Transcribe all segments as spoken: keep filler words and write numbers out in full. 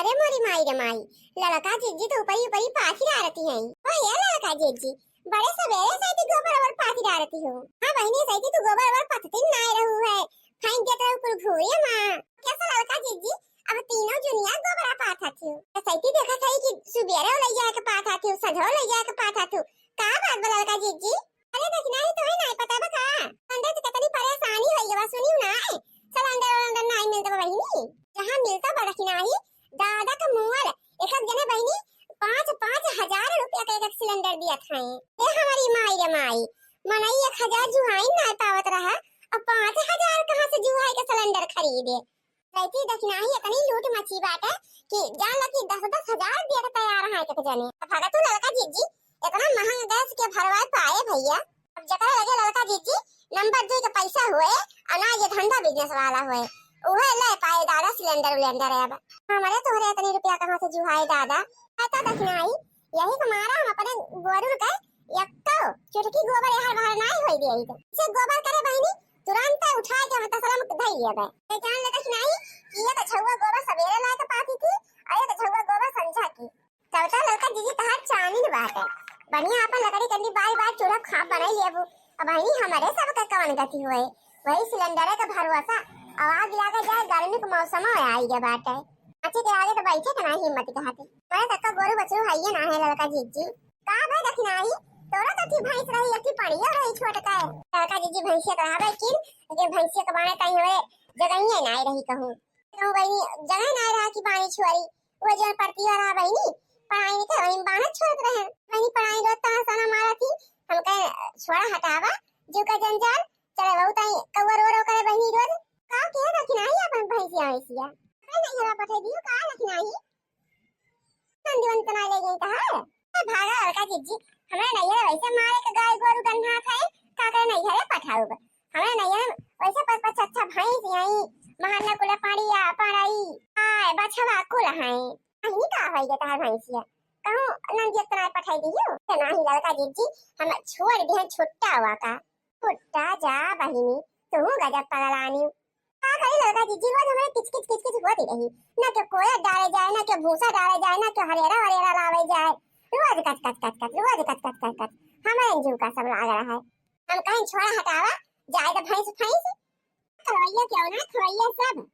ए मोरी माई रे माई, ललका जिज्जी तो ऊपरी ऊपरी पाथी डारती हैं। ओ ये ललका जिज्जी, बड़े सबेरे से तू गोबर ओबर पाथी डारती हो। हाँ बहिनी, सही तू गोबर ओबर पथती नाय रहू है, फेंक देत रहू कुल घूरे माँ। कैसा ललका जिज्जी, अब तीनों जुनिया गोबरा पाथा थी। सही देखा था कि सुबेरे ले जाए के पाथा थी, संझो ले जाए के पाथा थी। का बात बा ललका जिज्जी? अरे दखिनाही, तोहे नाई पता बा का? सिलेंडर से कितनी परेशानी होई बा, सुनियो ना। सिलेंडर उलेंडर नाई मिलता बा बहिनी, जहाँ मिलता बा दखिनाही, दादा का मुअल, एक एक जने बहिनी पाँच पाँच हजार रुपया का एक एक सिलेंडर दिया था। ए हमारी माई रे माई, मनई एक हजार जुहाइन नाई पावत रहा, अब पाँच हजार कहाँ से जुहाई के सिलेंडर खरीदे? रहती दखिनाही इतनी लूट मची बाटे कि जान ला कि दस दस हजार दिए के तैयार हैं एक जने। अब भगत तू ललका जिज्जी, इतना महंगा गैस के भरवाए पाए भैया। अब जकरा लगे ललका जिज्जी नंबर दू के पैसा हुए, अनाज ये धंधा बिजनेस वाला हुए, उहे ले पाए दादा सिलेंडर उलेंडर। अब हमरे तोहरे इतनी रुपया कहाँ से जुहाए दादा? पता दखिनाही, यही के मारा हम अपने गोरुन के यक्को चुटकी गोबर यहाँ बाहर नाई होई दे। इसे गोबर करे बहिनी, तुरंत उठाए के हम तसला में धई लेबे। ते जान लेता कि नहीं कि एक झउआ गोबर सवेरे लाए के पाती थी और एक झउआ गोबर संझा की। तब तो ललका जिज्जी तहार चानी न बाटे। बढ़िया अपन लकड़ी कंडी बार बार चूल्हा खाप बनाई लेबू। अब बहिनी हमरे सब के कवन गति हुए, वही सिलेंडर के भरोसा। अब आग लागे जाए, गर्मी के मौसम में आई गए बाटे। अच्छे के आगे तो बैठे के ना हिम्मत कहते। बड़े तक का गोरू बछरू हइये ना है ललका जिज्जी। का भाई दखिनाही, तोरा तो थी भैंस रही, एक थी पड़ियो रही छोट का। ललका जिज्जी भैंसिया तो रहबे किन, लेकिन भैंसिया के बाने ताई हमारे जगहिए ना रही कहूँ। कहूँ बहिनी, जगह ना रहा कि बानी छुआरी, वो जौन परतिया रहा बहिनी, पढ़ाई नहीं कर, वहीं बाने छोड़त रहे। बहिनी पढ़ाई रो ताना साना मारा थी, हम कहे छोड़ा हटावा, जो का जंजाल, चले बहुत आई कौआ रो रो करे बहिनी रोज। का के दखिनाही अपन भैंसिया वैसिया? अरे नहीं हरा पठे दियो का दखिनाही? नंदी वंदना ले गई कहा है? ए, भागा लड़का जिज्जी, हमरा नैहर वैसे मारे के गाय गोरू गन्हात है, का करे नैहरे पठाउब? हमरा नैहर वैसे पच पच अच्छा भैंस यही, महाना कुला पाड़िया, पाड़ाई, आय, बछवा कुल है। अही का होई गे तहार भैंसिया? कहूँ नंदी इतना पठाई दियो? ते नाही लड़का जिज्जी, हम छोड़ दिहन छुट्टा हुआ का। छुट्टा जा बहिनी, तू गजब पगलानी। का करी लड़का जिज्जी, रोज हमरे किच किच किच किच होती रही। ना के कोया डाले जाए, ना के भूसा डाले जाए, ना के हरेरा वरेरा लावे जाए। रोज कच कच कच कच, रोज कच कच कच कच। हमें जीव का सब लाग रहा है। हम कहें छोड़ा हटावा, जाए तो भैंस फैंस। खवैया क्यों ना, खवैया सब।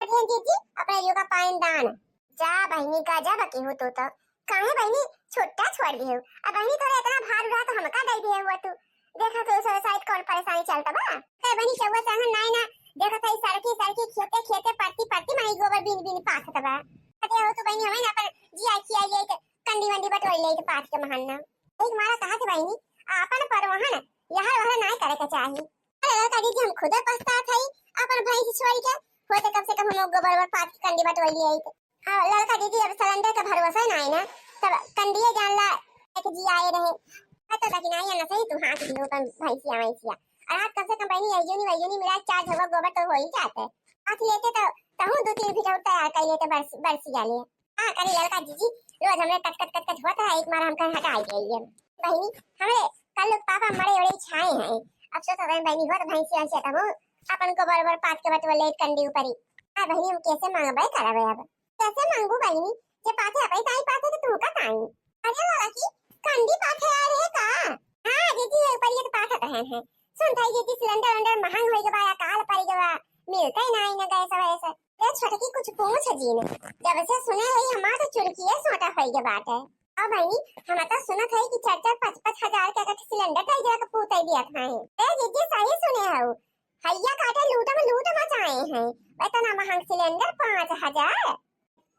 अरे जिज्जी, अपने जीव का पाइन दान। जा बहिनी, गजब केहू तू तो। काहे बहिनी छुट्टा छोड़ दियो? अब बहिनी तोरे इतना भार उठा तो हमका दे दिए हुआ तू। देखा तो सो शायद कौन परेशानी चलता बा। ते बहिनी चौवा चाहन नाई ना। देखा था सड़की सड़की खेते खेते परती परती माई गोबर बीन बीन पाथत बा। अरे हो तू बहिनी हमें ना अपन जिया खिया ये के कंडी वंडी बटोरी ले के पाथ के महान ना। एक मारा कहा थे बहिनी, आपन परवहन यहाँ वहाँ नाई करे के चाही। अरे लड़का दीदी हम खुदे पछतात हई अपन भैंस छोड़ के। होते कम से कम हम गोबर ओबर पाथ के कंडी बटोरी ले आई। हाँ, लड़का दीदी, अब सिलेंडर का भरोसा ही ना है ना, तब कंडिये जान ला, एक जी आए रहे। हाँ, तो लेकिन आई ना सही, तू हाथ दियो अपन भैंसिया वैंसिया। और आज कम से कम बहनी, अयोनी वयोनी मिला चार झगवा गोबर तो हो ही जाते। हाथ लेते तो, तहूँ दो तीन भिटौर तैयार कर लेते बरस-, बरसिया ले। हाँ, करी लड़का दीदी, रोज हमरे कट कट कट कट होता है, एक बार हम कहीं हटा ही गई है। बहनी, हमरे कल लोग पापा मरे ओड़े छाए हैं। अब सोच रहे हैं बहनी, हो तो भैंसिया वैंसिया तब अपन गोबर ओबर पाथ के बटवा ले कंडी ऊपरी। हाँ बहनी, हम कैसे मांगबे करबे अब? कैसे मांगबू बहिनी? जे पाथे अपनी ताई पाथे तो तुमका ताई। अरे लड़की, कंडी पाथे आए रहे का? हाँ दीदी, एक बार ये तो पाथे तो है, है। सुन थाई दीदी, सिलेंडर उलेंडर महंग होई गवा, अकाल पड़ी गवा, मिलते ही ना आई ना गैस वैस। ये छोटकी कुछ पूछ जीन, जब से सुने है हमार तो चुरकिए सोटा होई गवा बाटे। अब बहिनी, हम तो सुनत है कि चार चार पाँच पाँच हजार के एक सिलेंडर दे दिया के पूते दिया था। ए दीदी, सही सुने हो, हैया काटे लूट में लूट मचाए हैं। इतना महंग सिलेंडर पाँच हजार।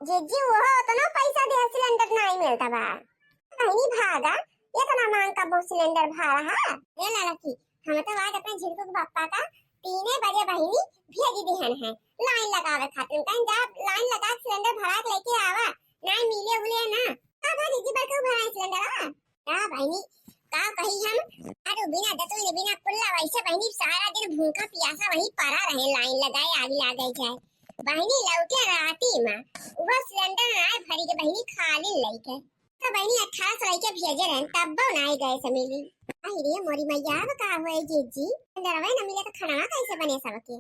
जिज्जी, वो उतना पैसा दे सिलेंडर नहीं मिलता बा। बहिनी भागा, इतना महंग का बहुत सिलेंडर भरा है। ए लड़की, हम तो आज अपने झिलकू के पापा का तीने बजे बहिनी भेज दिहन है लाइन लगावे खातिर। कहीं जा लाइन लगा के सिलेंडर भरा के लेके आवा, नहीं मिले उले ना। का भा जिज्जी, बड़का भरा है सिलेंडर? का बहिनी, का कही हम? अरे बिना दतुई बिना कुल्ला वैसे बहिनी सारा दिन भूखा पियासा वहीं पड़ा रहे, लाइन लगाए आग लागे जाए। बहिनी लौटे राती में, वो सिलेंडर ना भरी के बहिनी खाली लइके। तो बहिनी अठारह सौ लइके भेजे रहन, तब ना गए से मिली। आई रे मोरी मैया, अब का होए जीजी? सिलेंडरवे न मिले तो खाना कैसे बने सबके?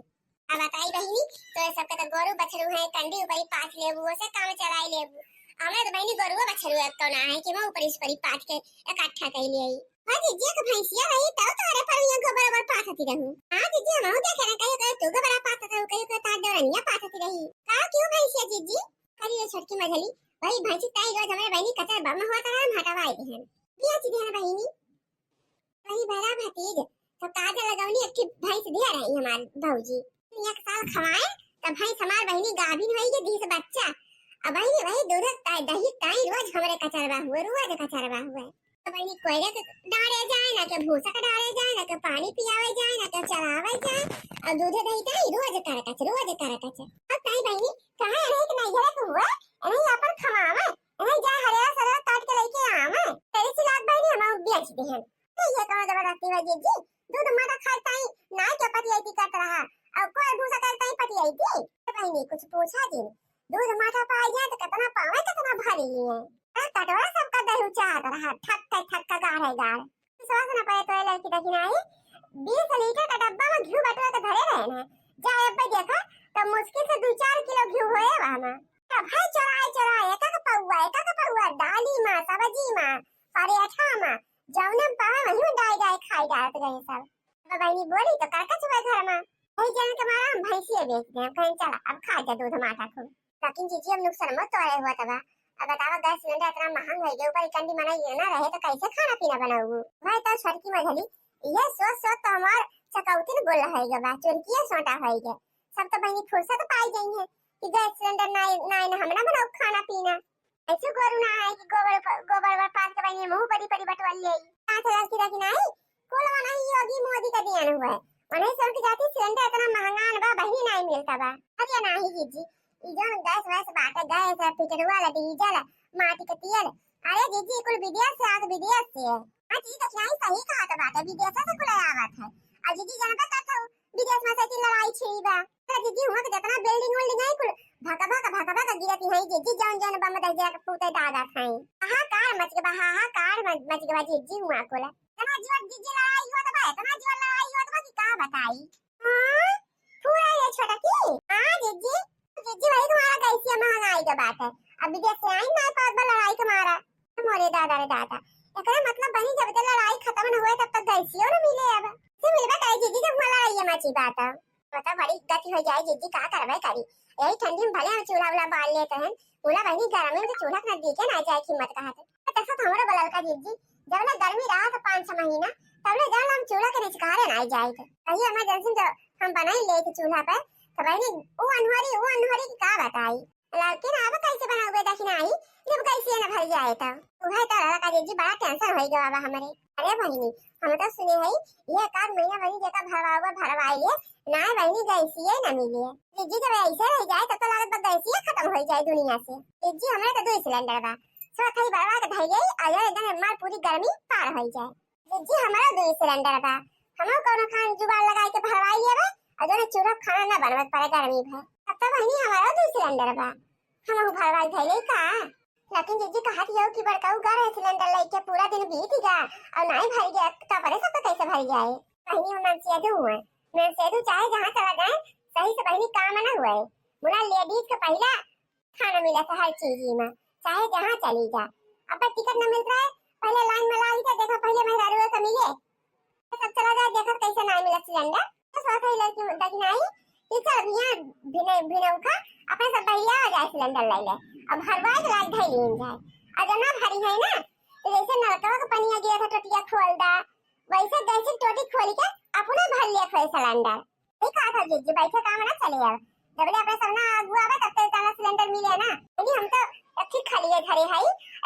अब बताई बहिनी, तोरे सबके तो गोरू बछरू है, कंडी ऊपरी पाथ लेबू, ओसे काम चलाई लेबू। हमरा तो बहिनी गोरुआ बछरू एक तो ना है कि हम ऊपरी सुपरी पाथ के इकट्ठा कई ले आई। हाँ जीजी, एक भैंसिया रही तब तोरे पर ये गोबर ओबर पाथती रहू। हाँ जीजी, हम देखे ना, कहियो कहियो तू गोबरा पाथत रहू, कहियो कहियो तार डोरनिया पाथती रही। का क्यों भैंसिया जीजी? करी रे छोटकी मझली, वही भैंसी ताई रोज हमरे बहिनी कचर बम हुआ था, हम हटवाए दिहन। बिया जी दिहन बहिनी। वही भरा भतीज, तो काजल लगौनी एक ठे भैंस दिया रही हमार भौजी। एक साल खवाए, तब भैंस हमार बहिनी गाभिन होई के दीस बच्चा। अब बहिनी वही दूध ताई, दही ताई रोज हमरे कचरवा हुए, रोज कचरवा हुए। तो बहिनी कोयरे के डारे जाए, ना के भूसा के डारे जाए, ना के पानी पियावे जाए, ना के चरावे जाए, और दूधे दही ताई रोज करकच, रोज करकच। अब ताई बहिनी कहाँ रहे के नहीं घरे के हुए, नहीं अपन खवावे, नहीं जा हरिया सरिया काट के लेके आवे। तेरी चिलात बहिनी हम बेच दिहन। तो ये कौन जबरदस्ती है जीजी? दूध माटा खाए ताई नाई के पतियाई करत रहा, और कोई भूसा करे ताई पतियाई थी। तो बहिनी कुछ पूछा जिन, दूध माटा पाई जाए तो कितना पावे, कितना भरी लिए। अरे कटोरा सबका दही चाहत रहा, थक के थक के गाढ़े गाढ़। विश्वास न पड़े तो ये लड़की देखी ना आई, बीस लीटर का डब्बा में घी बटोर के धरे रहे ना। जा अब देखा तो मुश्किल से दो चार किलो घी होए वहाँ में। तो भाई चोराए चोराए एक एक पौआ, एक एक पौआ दाली में, सब्जी में, पराठा में, जौने में पावे वही में डाई डाई खाई डालत रहे सब। अब बहिनी बोली तो का कचुआ घर में, वही जान के मारा हम भैंसिया बेच दे। हम कहें चला अब खा जा दूध माटा खूब। लेकिन जीजी अब नुकसान मत तोरे हुआ तबा। अब बतावा गैस सिलेंडर इतना महंग हो गया, ऊपर कंडी मना ये ना रहे तो कैसे खाना पीना बनाऊ? भाई तो छोटकी मझली ये सोच सोच तो हमार चकौतिन बोल रहा है बा, चुरकिया सोटा है गया। सब तो बहिनी फुर्सत पाई गई है कि गैस सिलेंडर ना ना ना हम ना बनाऊ खाना पीना। ऐसे गोरू ना है कि गोबर प-, गोबर पर पास के बहिनी मुंह परी परी बटवा लिए। पाँच हजार की रखी नहीं, कुल वनाई योगी मोदी का दिया हुआ है। वनाई सब की जाती सिलेंडर इतना महंगा न बा, बहिनी नहीं मिलता बा। अरे नहीं जीजी, ई जौन गैस वैस बाटे, गैस है, पेट्रोल है, डीजल है, माटी के तेल, अरे जीजी कुल विदेश से आके विदेश से है। हाँ जीजी, कठिनाई सही कहा तो बाटे, विदेश से कुल आवत है। और जीजी जानबे करत हो विदेश में से की लड़ाई छिड़ी बा। अरे जीजी हुआ के जितना बिल्डिंग उल्डिंग है कुल भक भक भक भक गिरती है जीजी, जौन जौन बम दहिया के पूते दागत है। हाहाकार मच गवा, हाहाकार मच गवा जीजी हुआ कुल। इतना जोर जीजी लड़ाई होत बा, इतना जोर लड़ाई होत बा कि का बताई। हाँ, पूरा ये छोटा की? हाँ जीजी, जीजी वही तुम्हारा गैसिया महंगाई के बात है। अब विदेश से आई ना पावत बा लड़ाई के मारा। मोरे दादा रे दादा, एकरे मतलब बनी जब तक लड़ाई खत्म न होए तब तक गैसियो न मिले। अब से मिलबे करे जीजी जब हुआ लड़ाई मची बात। बता बड़ी गति हो जाए जीजी, का करबे करी। यही ठंडी में भले हम चूल्हा उल्हा बाल लेते हैं, मुला बहिनी गर्मी में तो चूल्हा के नजदीके ना जाए हिम्मत कहत। तो देखो तो हमरो बलल का जीजी, जब ले गर्मी रहा तो पाँच छह महीना, तब ले जान हम चूल्हा के निचकारे ना जाए थे। कहीं इमरजेंसी में जब हम बनाई ले थे चूल्हा पे, तो बहिनी वो अनहरी, वो अनहरी की का बताई। लेकिन अब कैसे बनावे दखिनाई जब गैसिया न भर जाए तो? उहे तो रहा का जीजी बड़ा टेंशन हो गया बा हमरे। अरे बहिनी, हम तो सुने है ये एक आध महीना बहिनी जेका भरवावा भरवाई ले, ना बहिनी गैसिया न मिले। जीजी जब ऐसे रह जाए तब तो लागत बा गैसिया खत्म हो जाए दुनिया से। जीजी हमरे तो दो सिलेंडर बा, सब कहीं भरवा के धर गई, अगर एकदम हमार पूरी गर्मी पार हो जाए। जीजी, हमारा दो सिलेंडर बा, हम कौनो खान जुगाड़ लगाए के भरवाई लेबे, और जौन चूल्हा खाना ना बनवे के पड़े गर्मी भर। अब तो बहिनी हमारा दो सिलेंडर बा, हम भरवाई धैले का। लेकिन जीजी कहत यो कि बड़काऊ घर है सिलेंडर लेके पूरा दिन बीत गया और नहीं भर गया, तो परे सब तो कैसे भर जाए? बहिनी हम मनसेधु हुए, मनसेधु चाहे जहाँ चला जाए, सही से बहिनी काम ना हुए। मुला लेडीज के पहला खाना मिला था हर चीज में, चाहे जहाँ चली जा। अब टिकट न मिलता है, पहले लाइन में लागी जा, देखा पहले मेहरारू के मिले, सब चला जाए, देखा कैसे ना मिला सिलेंडर। तो सोच रही लड़की दखिनाई कि चल भैया, भिने भिनौखा अपने सब बहिया आ जाए सिलेंडर ले ले, अब हर बार लाग धई लीन जाए। और जब ना भरी है ना, तो जैसे नलकवा के पनिया गिरा था टोटिया खोल दा, वैसे गैस की टोटी खोल के अपने भर लिया खोए सिलेंडर। ठीक कहा था जीजी, बैठे काम ना चले अब। जब ले अपने सब ना आगू आवे तब तक ताला सिलेंडर मिले ना। यानी हम तो एक ठीक खा लिए घरे है,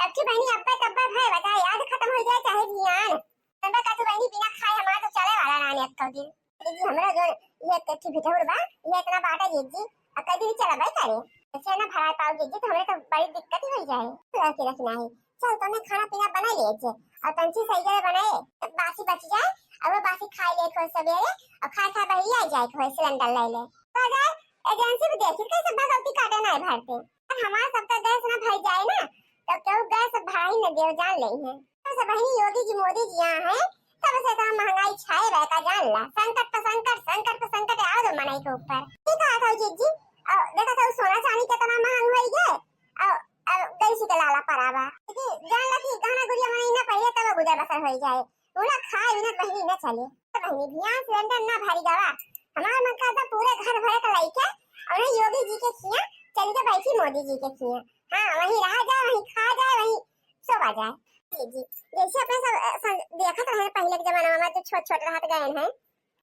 एक ठीक बहनी अब्बे तब्बे भय बता याद खत्म हो जाए चाहे जियान। तब का तू बहनी बिना खाए हमारा तो चले वाला ना एक दिन। जीजी हमरा जो ये एक ठीक भिठौर बा, ये इतना बाटा जीजी, अब कई दिन चला भाई करे। ऐसे ना भरा पाओ जीजी तो हमें तो बड़ी दिक्कत ही हो जाए। तो रख रखना है। चल, तने खाना पीना बनाई ले जे, और तंची सही करे बनाए, बासी बच जाए, और वो बासी खाए ले खोए सवेरे, और खाए खाए बहिया जाए खोए सिलेंडर ले ले। तो जाए, एजेंसी भी देखी कैसे भगवती काटे नहीं भरते, और हमारा सबका गैस ना भर जाए ना, तो क्यों गैस भरा ही न दे जान ले है। तो सब बहिनी योगी जी मोदी जी यहाँ है, तब से इतना महंगाई छाए रहता जान ला, संकट तो संकट, संकट पे संकट आवे दो मनई के ऊपर। ठीक कहत हौ जीजी, अ, देखत हौ सोना चांदी केतना महंग होइ गए, अ, अ, गैसी के लाला परा बा। लेकिन जान ला कि गहना गुरिया मनई ना पहिरे तब गुजर बसर होइ जाए, उना खाए बिना बहिनी ना चले। तो बहिनी ध्यान सिलेंडर ना भरी गवा, हमार मन करता पूरे घर भरे के लइके और योगी जी के खिया चल के बैठी मोदी जी के खिया। हाँ, वहीं रहा जाए, वहीं खा जाए, वहीं सोवा जाए। जी, जी, जैसे अपने सब, अ, सं-, देखत रहे पहले के जमाना में जो छोट छोट रहत गए हैं,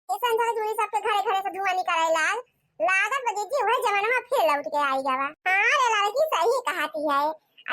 ये संझा के जुड़ी सबके घरे घरे से धुआं निकले लाग, लागत बा जीजी वह जमाना में फिर लौट के आई गवा। हाँ रे लड़की सही कहती है।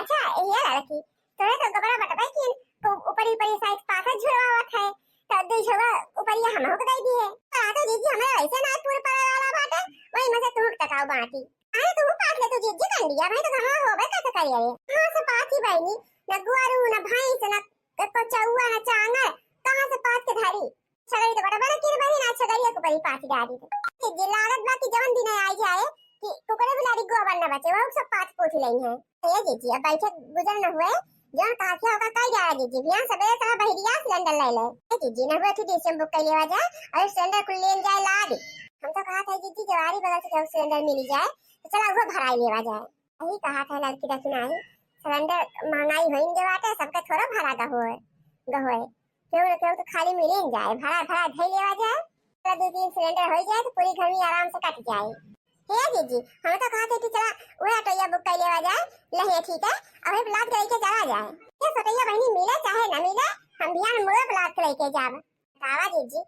अच्छा ये लड़की, तोरे तो गबरा बटबे किन, तो ऊपरी ऊपरी साइड पाथा झुरवावत है, तो दू झुरवा ऊपरिया हमहू के दे दिए। तो आ तो जीजी हमरा वैसे ना पूर पड़े वाला बाटे, वही में से तुहू के टकाऊ बांटी। अरे तुहू पाथ ले तू जीजी कंडिया, भाई तो कहाँ होबे कैसे करिए रे? कहाँ से पाथी बहनी, न गुआरू, न भैंस, न कोचौआ, न चांगर, कहाँ से पाथ के धरी? छगड़ी तो बड़ा बड़ा किन बहिन, आज छगड़िया के ऊपर ही पाथी डाली। तो ये लागत बा कि जवन दिन आई जाए कि कुकरे बिलाड़ी गोबर न बचे, वो सब पाथ पोथी लेनी है। ए जीजी, अब बैठे गुजर न हुए, जौन कहा था ओका कई जाए जीजी, बिहान सबेरे तरह बहिरिया सिलेंडर ले ले। ए जीजी, न हुए थी डीसीएम बुक कर लेवा जाए और सिलेंडर कुल ले जाए लाद। हम तो कहा था जीजी, जवारी बगल से केहू सिलेंडर मिली जाए, तो चला वो भराई लेवा जाए। यही कहा था लड़की दखिनाई, सिलेंडर महंगाई होइन जे बाटे, सबके थोड़ा भरा गहोए, गहोए। केहू न केहू तो खाली मिलिन जाए, भरा भरा धई लेवा जाए। तो दो तीन सिलेंडर हो जाए तो पूरी गर्मी आराम से कट जाए। हे जीजी, हम तो कहा थे कि चला वह ऑटोया बुक कर लेवा जाए, लहे ठीक है, अभी ब्लाउज के लेके चला जाए। ये सोटैया बहनी मिले चाहे न मिले, हम बिहान मुड़े ब्लाउज के लेके जाब। बतावा जीजी,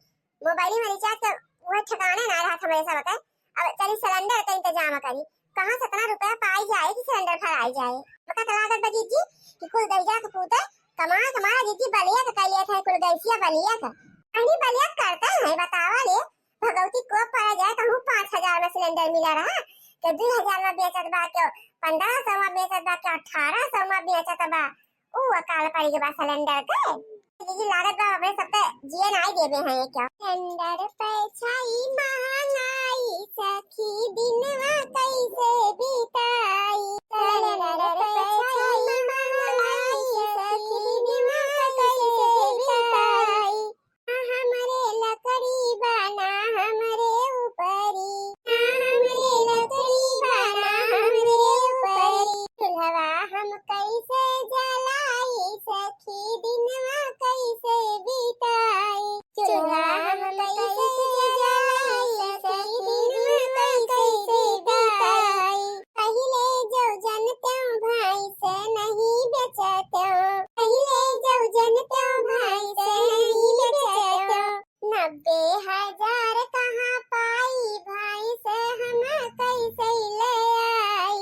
मोबाइल में रिचार्ज के वह ठिकाने ना रहत हमरे सब के। अब चली सिलेंडर के इंतजाम करी, कहाँ से इतना रुपया पाई जाए कि सिलेंडर भराई जाए। बका लागत बा जीजी कि कुल दहिजरा के पूते कमा कमा जीजी बलिया के कैले थे, कुल गैसिया बलिया के। अरे बलिया करते हैं, बतावा रे, भगवती को पड़ जाए कहूँ पाँच हजार में सिलेंडर मिला रहा, के दो हजार में बेचत बा, के पन्द्रह सौ में बेचत बा, के अठारह सौ में बेचत बा। ऊ अकाल पड़ गए बा सिलेंडर के। जीजी लागत बा अपने सबके जिए नाई देबे हैं क्या? सिलेंडर पे छाई महंगाई सखी दिनवा कैसे बिताई। सिलेंडर पे छाई महंगाई सखी दिनवा कैसे बिताई। ना हमरे लकड़ी बा ना हमरे ऊपरी, ना हमरे लकड़ी बा ना हमरे ऊपरी। चूल्हवा हम कैसे जलाई सखी दिनवा कैसे बिताई। चूल्हा हम कैसे जलाई सखी दिनवा कैसे बिताई। पहिले जो जनत्यों भाई से नहीं बेचत्यों, पहिले जो जनत्यों भाई से नहीं बेचत्यों। नब्बे हजार कहाँ पाई भाई से हम कैसे ले आई।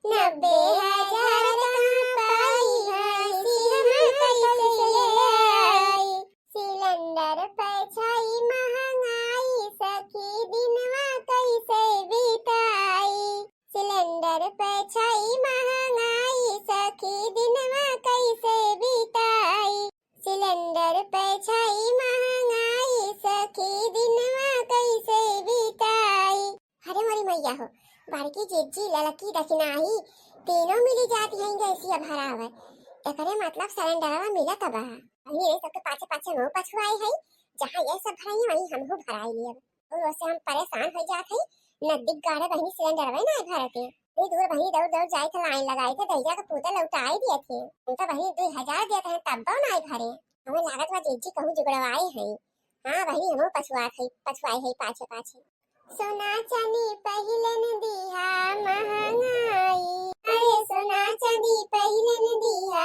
नब्बे हजार कहाँ पाई भाई से हम कैसे ले आई। सिलेंडर पे छाई महंगाई सखी दिनवा कैसे बिताई। सिलेंडर पे छाई महंगाई सखी दिनवा कैसे बिताई। सिलेंडर पे छाई महंगाई सखी दिनवा कैसे बिताई। अरे मोरी मैया हो, बड़की जीजी ललकी दखिनाही तीनों मिली जाती हैं गैसिया भरावे। एकरे मतलब सिलेंडरवा मिलत बा। अरे सबके पाछे पाछे मुँह पछुआई है, जहाँ ये सब भराई वहीं हमहू भराई लियब। और वैसे हम परेशान हो जात हई, नजदीक गाड़े बहिनी सिलेंडरवे ना भरते। इतनी दूर बहिनी दौड़ दौड़ जाए थे, लाइन लगाए थे, दहिया के पूते लौटाए दिए थे। हम तो बहिनी दो हजार दिए थे, तब ना भरे। हमें लागत बा जीजी कहूँ जुगड़वाए हैं। हाँ बहिनी, हमहू पछुआत हई, पछुआए हई पाछे पाछे। सोना चांदी पहिले न दिहा महंगाई, अरे सोना चांदी पहिले न दिहा